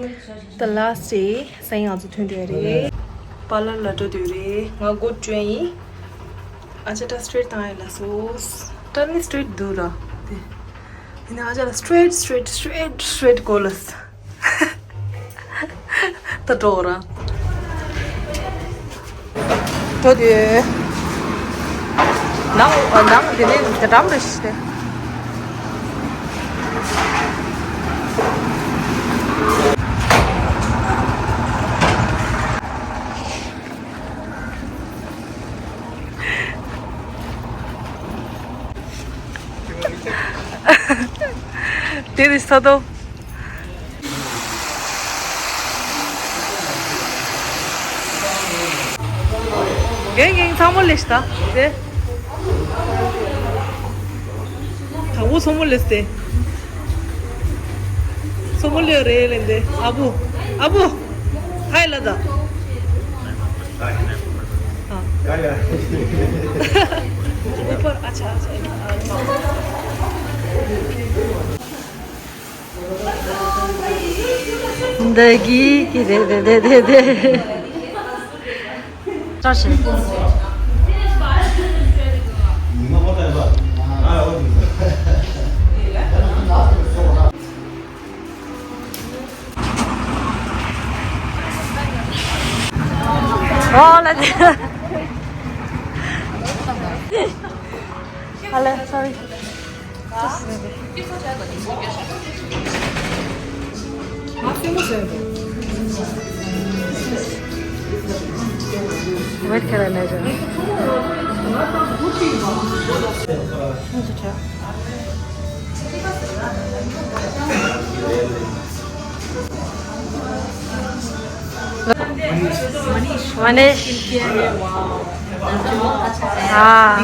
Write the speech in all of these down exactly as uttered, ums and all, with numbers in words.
The last day. སང་ཉིན་ང་ཚོ་ཐོན་འགྲོ་ཡ་རེད། པར་ལར་ལ་འགྲོ་འདོད་རེད། ང་སྒོ་བཀྲུས་ཡིན། ཨ་ཅག་ད་སི་ཊེ་ཊི་བཏང་ཡ་ལ་སོ། ད་ནི་སི་ཊེ་ཊི་འདུག་ར། དེ། ཡིན་ན་ཨ་ཅག་ལ་སི་ཊེ་ཊི་སི་ཊེ་ཊི་སི་ཊེ་ཊི་སི་ཊེ་ཊི་གོ་ལ། ད་འགྲོ་ར། འགྲོ་དུས། ནང་ནང་དེ་ནས་དེ་འགྲམ་རེད་ཤི་སྟེ། དེ་རེད་ས་དོ། རྒན་རྒན་ཚང་མ་ལས་ཤི་ད་དེ། དང་པོ་ཚང་མ་ལས་ཏེ། ཚང་མ་ལས་རེད་ལེན་ཏེ་ཨ་བུ། ཨ་བུ། ཧའི་ལ་ད། ཨ། ཨུ་པར་ཨ་ཆ་ཨ་ཆ། འདི་གི་གི་རེད་རེད་རེད་རེད་རེད། ཅར་ཞིག་ཨོ་ལ་དེ། ཨ་ལེ་སོ་རི། Wait, can I measure? Manish. Ah.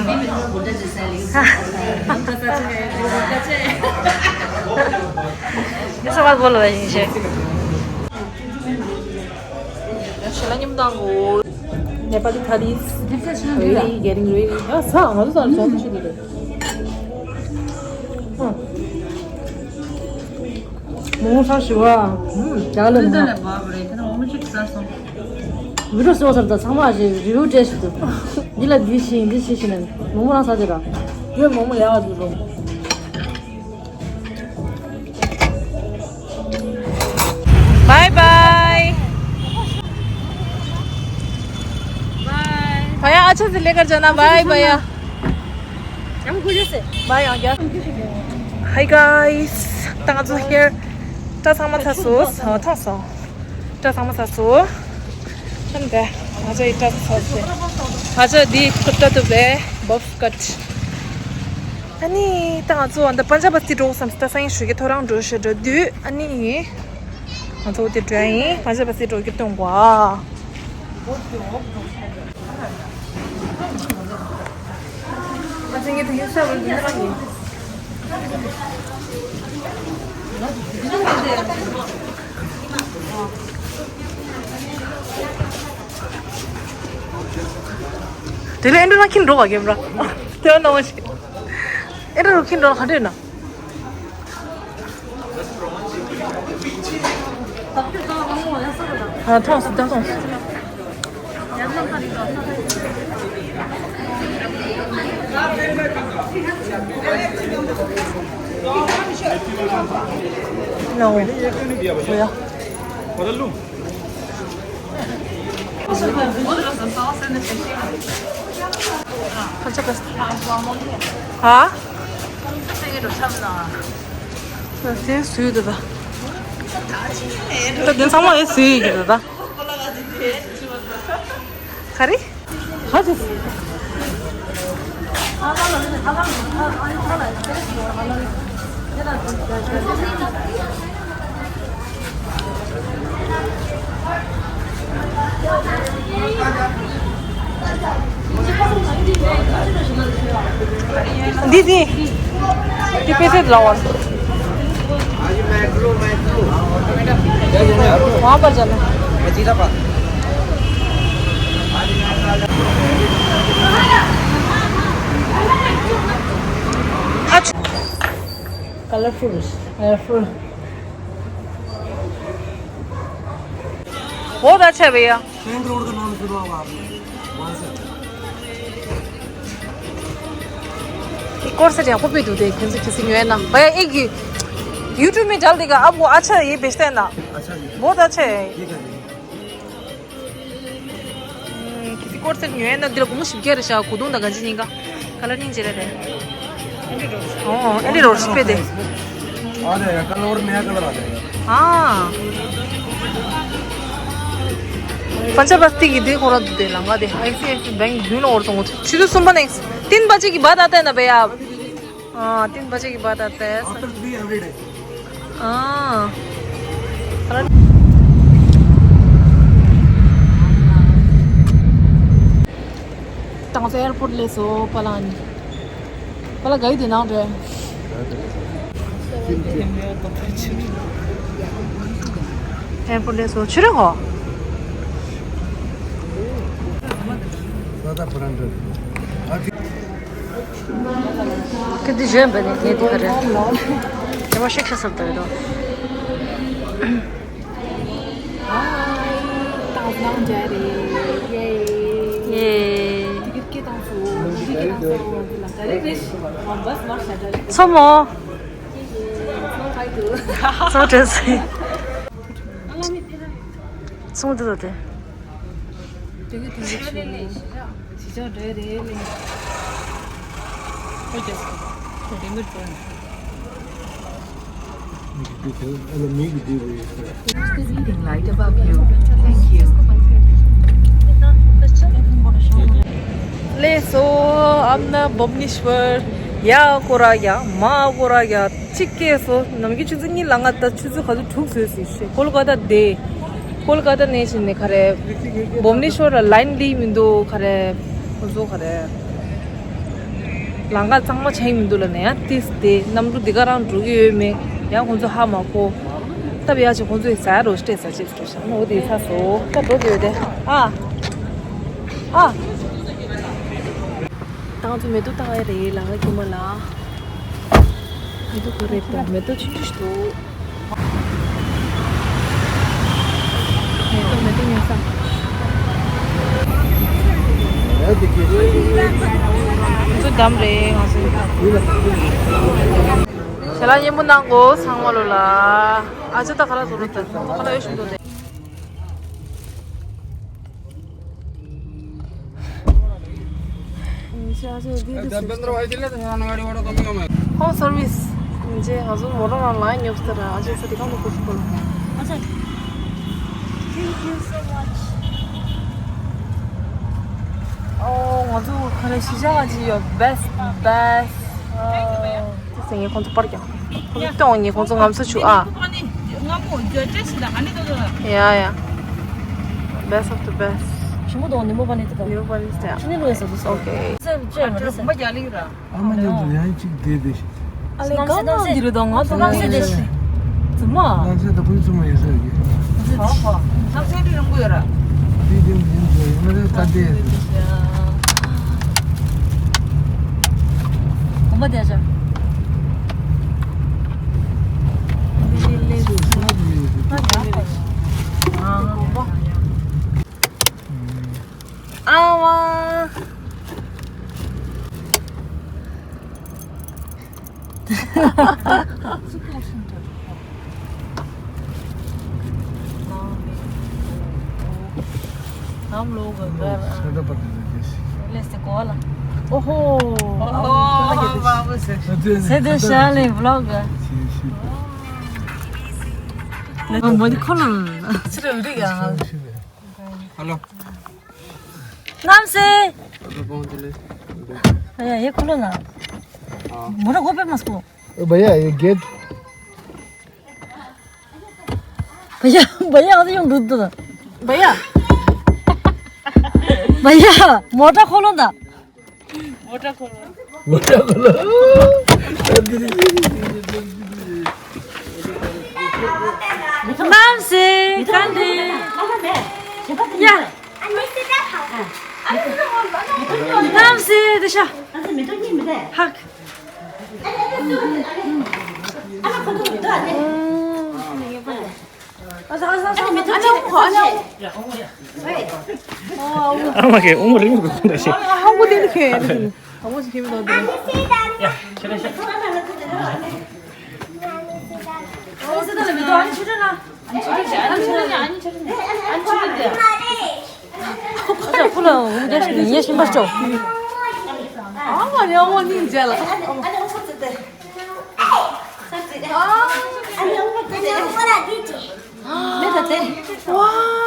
This was one of the things. Nepali curries. Ready, getting ready. ཡ་ས་ང་ཚོ་ཚང་མ་ཚོགས་ཤིག་རེད། མོག་མོག་ཚར་ཞིག་བ། ཧུམ། རྒྱ་ལ་ནི་ཧ། བི་ཌིའོ་བཟོ་ཚར་ད་ཚང་མ་ཞིག་རི་བིའུ་སྤྲད་ཞིག་འདུག་འདི་ལ་འདི་ཤེས་འདི་ཤེས་ཤེས་ནས་མོག་མོག་རང་ཚར་དེ་ར། ཡོད་མོག་མོག་ལས་བ་འདུག་རོ། Bye bye. Bye. भैया, अच्छे से लेकर जाना। Bye भैया। हम गुजर से। Bye, आ गया। Hi guys. ད་ང་ཚོ་ཧེར་སྐྲ་ཚང་མ་ཚར་སོང་། ཨ། ཐོང་སོང་། སྐྲ་ཚང་མ་ཚར་སོང་། ཨ་ནི་ད་ང་ཚོ་ཡི་སྐྲ་ཚར་སོང་། ང་ཚོ་འདི་ཀུར་ཏ་འདུག་པས། བོབ་ཀཊ། ཨ་ནི་ད་ང་ཚོ་འདི་པན་ཇ་བ་སི་ཊི་འགྲོ་བསམ་སྟེ་ད་སང་ཉིན་ཞོགས་ཀས་ཐོ་རངས་འགྲོ་ཞེས་འགྲོ་དུས། ཨ་ནི་ང་ཚོ་འདི་འགྲོ་ཡིན། པན་ཇ་བ་སི་ཊི་འགྲོ་རྒྱུ་སྟོན་གོ་ཨ། དེ་ལས་ཨེ་འགྲོ་ན་ཁྱིམ་འགྲོ་ག་གེམ་ར། དེ་བ་ནང་བཞིན། ཨེ་འགྲོ་རུ་ཁྱིམ་འགྲོ་ན་ག་འདྲ་ཡོད་ན། ཨ། ཐོངས་སོང་། ད་ཐོངས་སོང་། ལའོ། ཨོ་ཡ། ཧ། དེ་སུས་དེ་ད། ད་དེ་ཚང་མ་ཨེ་སུས་ཀྱི་དེ་ད། ག་རེ། ག་ཅི། འདི་འདི། འདི་དཔེ་ཚད་ལ་བར། वहाँ पर जाना। अच्छा। Colorful, colorful. बहुत अच्छा है भैया। टैंक रोड का नाम सुना होगा आपने, वहाँ से। एक और सेट यहाँ पे भी दे दे, कैसे किसी न्यू है ना भैया। एक YouTube में डाल देगा, अब वो अच्छा ये बेचता है ना। अच्छा जी। बहुत अच्छा है। ठीक है जी। किसी कोर्स से न्यू है ना दिल को मुश्किल क्या रहा को दूंगा गंजी नहीं का। कलर नहीं चला रहे। ओ एंडी रोड पे दे। आ जाएगा कल और नया कलर आ जाएगा। हाँ। पंचाबस्ती की देख और दे लंगा दे। ऐसे ऐसे बैंक ढूंढ और तुम। शुरू सुन बने। तीन बजे की बाद आता है ना भैया आप? हाँ, तीन बजे की बाद आता है। After three every day. हाँ। तंग से एयरपोर्ट ले सो पलानी। पला गई देना रे। एयरपोर्ट ले सो छिरे हो। ཁྱེད་འདི་གཞན་པ་ནས་ངས་འདི་ག་རེ། དེ་མ་ཤེས་ཁ་སར་ལྟ་རེད་དོ། ཡེ། མཚོ་མོ། མཚོ་བྲེ་སི། མཚོ་མོ་འདི་ལ་དེ། དེ་གི་དེ་གི་ཆུ་ལས་ཞི་ཆགས་འདྲ་རེད་ལས། ཨོ་ཅེ། དེ་མི་ཚོ་ནི། Use the reading light above you. Thank you. ལགས་སོ། ཨ་མ་ན་བྷུབ་ནེ་ཤྭར། ཡ་ཀོ་ར་ཡ་མ་ཀོ་ར་ཡ། གཅིག་སྐྱེས་སོ། ནམ་རྒྱུན་ཆུ་ཚོད་གཉིས་ལ་ང་ད་ཆུ་ཚོད་ག་ཚོད་དྲུག་ཚོད་ཟིག་ཤེས། ཀོལ་ཀ་ཏ་བསྡད། ཀོལ་ཀ་ཏ་ནས་བྱས་ནས་ག་རེ། བྷུབ་ནེ་ཤྭར་ལ་ལའིན་ལི་མི་འདུག་ག་རེ། ཁོ་ཚོ་ག་རེ། ལམ་ཁ་གཙང་མ་ཆགས་ཀྱི་མི་འདུག་ལབ་ནས་ཡང་ཏིས་བསྡད། གནམ་གྲུ་འདི་ག་རང་འགྲོ་གི་ཡོད་མེད་ཡང་ཁོ་ཚོ་ཧ་མ་གོ། སྟབས་ཡག་ཆེ་ཁོ་ཚོས་ཟ་རོ་སྤྲད་ས་ཅིག་འགྲོ་ཤག་ནོ་དེ་ཚ་སོ། ད་འགྲོ་དེ་ཡོད་དེ། ཨ། ཨ། ཏང་ཚོ་མེ་ཏོག་བཏང་ཡ་རེད་ལ་ང་ཁྱེད་མ་ལ། མེ་ཏོག་ག་རེ་ད་མེ་ཏོག་ཆུང་ཆུང་ཞིག་འདུག་མེ་ཏོག་མེ་ཏོག་ཉོ་ས། ང་ཚོ་འདམ་རེད་ང་ཚོ། ཞལ་ལག་ཡིན་པོ་གནང་གོ་ཚང་མ་ལོ་ལ། ཨ་ཅོ་ད་ཁ་ལག་བཟོ་རོགས་ད་ཁ་ལག་ཡོད་ཞིག་འདུག་དེ། home service. जे हजुर मोरो ला लाइन न्यूज़ तर आज से दिखा तो कुछ बोलो। अच्छा। Thank you so much. ཨོ་ང་ཚོ་ཁ་ལག་ཤི་ཆགས་ཀྱི་ཡོད། Best, best. ཨོ། དེ་ངས་ཁོང་ཚོ་པར་རྒྱག་ཁོང་ཚོ་སྟོན་ངས་ཁོང་ཚོ་ངམ་སོ་ཆུ་ཨ། ཡ་ཡ། Best of the best. ཆུ་མོ་དང་ནི་མོ་པ་ནི་དེ་དང་། ནི་མོ་པ་ནི་དེ། ཆུ་ནི་ལོས་ཟ་དུ་སོ། Okay. ཟེར་ཅེ་མ་རེད་ཟེར། ཨ་མ་ནི་དུ་ཡང་གཅིག་བསྡད་དེ། ཨ་ལེ་གང་ནང་འདི་རུ་དང་ང་ཚོ་ནང་སེ་དེ་ཤི། ཙུ་མ། ནང་སེ་ད་ཕུན་ཙུ་མ་ཡོད་ས་ཡོད། ཧོ་ཧོ། ནང་སེ་དེ་རང་གོ་ཡོད་ར། དེ་དེ་མི་འདུག་ཡོད་མ་རེད་ད་དེ། གོམ་པ་དེ་ཤ། ཨ་ཝ། हम लोग अगर ओहो। C'est des gens les vlogs. Hello. नमस्ते। भैया, ये खोलो ना। हाँ। मोटा को पे मत को। ए भैया, ये गेट। भैया, भैया, आज यूं दूध दो। भैया। भैया, मोटा खोलो ना। मोटा खोलो। मोटा खोलो। नमस्ते, कांदे। या। नमस्ते, दिशा। हक। ཨ་ཟ་ཨ་ཟ་ཟ། ཨ་ནི་མི་ཐུབ་ཨ་ནི་ཨ་ནི་ཨ་ནི་ཨ་མ་གི་ཨུ་མ་རིང་གི་ཁོང་ད་ཤི། ཨ་ཧང་གོ་དེ་ནི་ཁེ་ཡ་དེ་ནི་ཧང་གོ་ཞིག་ཁེ་མི་དོ་དེ་ནི། ཡ་ཁྱེད་རང་ཤི། ཨ་ཟ་ད་ལ་མི་དོ། ཨ་ནི་ཆུ་ཁྲོད་ན། ཨ་ནི་ཆུ་ཁྲོད་ཨ་ནི་ཆུ་ཁྲོད་ཨ་ནི་ཆུ་ཁྲོད་ཨ་ནི་ཆུ་ཁྲོད་དེ། ཨ་ཅག་ཁོ་ལ་འུ་འདྲ་ཞིག་ཉེ་ཤིང་པར་ཅོ། ཨ་མ་རེ་ཨ་མ་སྙིང་རྗེ་ལ། མེད་ད་དེ།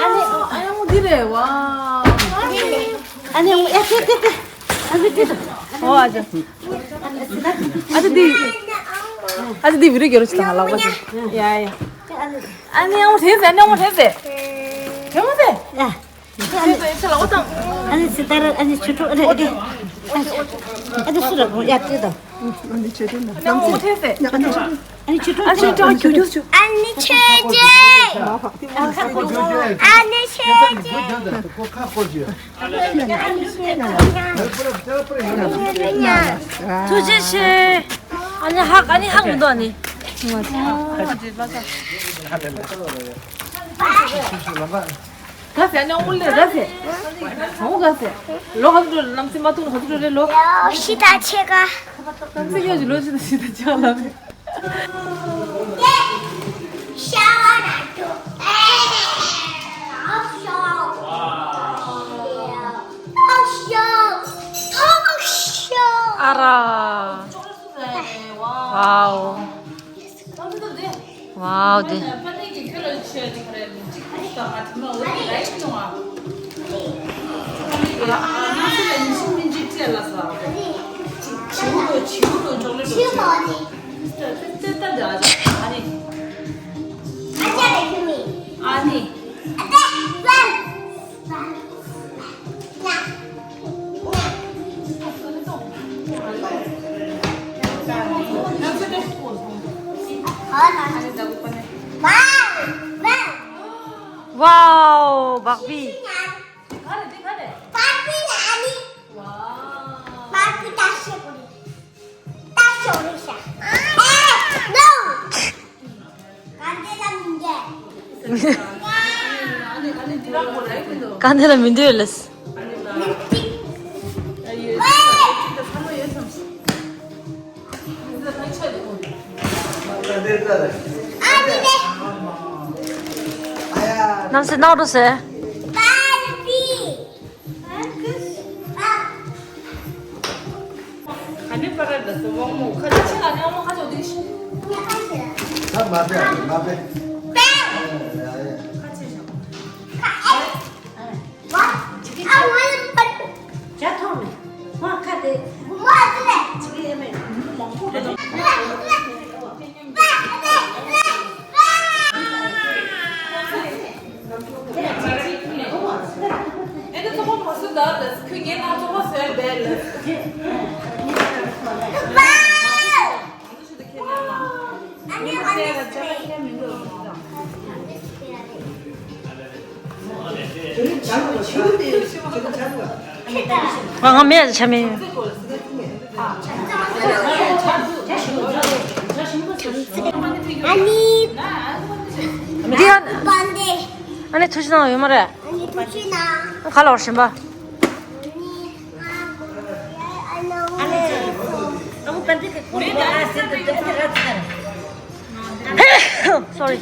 ཨ་ནི་ཨ་ཡང་འདི་རེད་བ། ཨ་ནི་ཨ་ཏི་ཏི་ཏི། ཨ་ནི་ཏི་ཏི། ཨོ་ཨ་ཅག་ཨ་ཅག་འདི། ཨ་ཅག་འདི་བི་རི་གེ་རོ་ཅི་དང་ལག་པ་ཅི། ཡ་ཡ། ཨ་ནི་ཨ་མ་ཧྲེ་ཟེ། ཨ་ནི་ཨ་མ་ཧྲེ་ཟེ། ཧྲེ་མོ་ཟེ། ཡ། ཨ་ནི་སི་ཏར་ཨ་ནི་ཆུ་ཁྲོད་ཨ་ནི་ཨ་ནི་ཨ་ནི་སུ་ར་གོ་ཡ་ཏི་དང་། ཨ་ནི་ཆོས་ཅན། ཨ་ནི་ཆོས་ཅན། ཨ་ནི་ཆོས་ཅན། ཨ་ནི་ཆོས་ཅན། ཨ་ནི་ཆོས་ཅན། ཐུགས་རྗེ་ཆེ། ཨ་ནི་ཧག་ཨ་ནི་ཧག་མི་འདུག་ཨ་ནི། ག་ཟེ། ཨ་ནི་ཨོ་ལེ་ག་ཟེ། ཨོ་ག་ཟེ། ལོ་ག་ཚོད་འགྲོ་རེད། ནམ་ཚེ་མ་ཐུག་ན་ག་ཚོད་འགྲོ་རེད་ལོ། ཡ་ཤི་ད་ཆེ་ག་ནམ་ཚེ་ཡོད་ཀྱི་ལོ་ཤི་ད་ཤི་ད་ཆེ་ག་ལ་རེད། ཨ་ར། ཝའོ། ཝའོ་དེ། ཝའོ། བག་པི། གང་དེ་ལ་མི་འདོད་ལས། ནམ་སེ་ནག་འགྲོ་སེ། ཨ་ནི་པ་ར་ད་སོ་ཝང་མོ་ཁ་ཆེ་ལ་ནི་ཨ་མོ་ཁ་ཆེ་འོ་དེ་ཤི། ད་མ་པེ་ཨ་ནི་མ་པེ། ཁ་ཆེ་ཤོག་ཇི་གི་ཇ་ཐོང་མེ། ཁོ་ཁ་དེ་ཇི་གི་ཡེ་མེ་མང་པོ་དེ། ང་ང་མེད་ཆ་མེད། ཨ་ནི། འདི་ཨ། པན་དེ། ཨ་ནི་ཐུགས་རྗེ་གནང་ཡོད་མ་རེད། ཨ་ནི་ཐུགས་རྗེ་གནང་། ག་ལ་བར་ཞིམ་པ། ཨ་ནི། ཨ་ནི། ཨ་ནི། ཨ་ནི། ཨ་ནི། Sorry.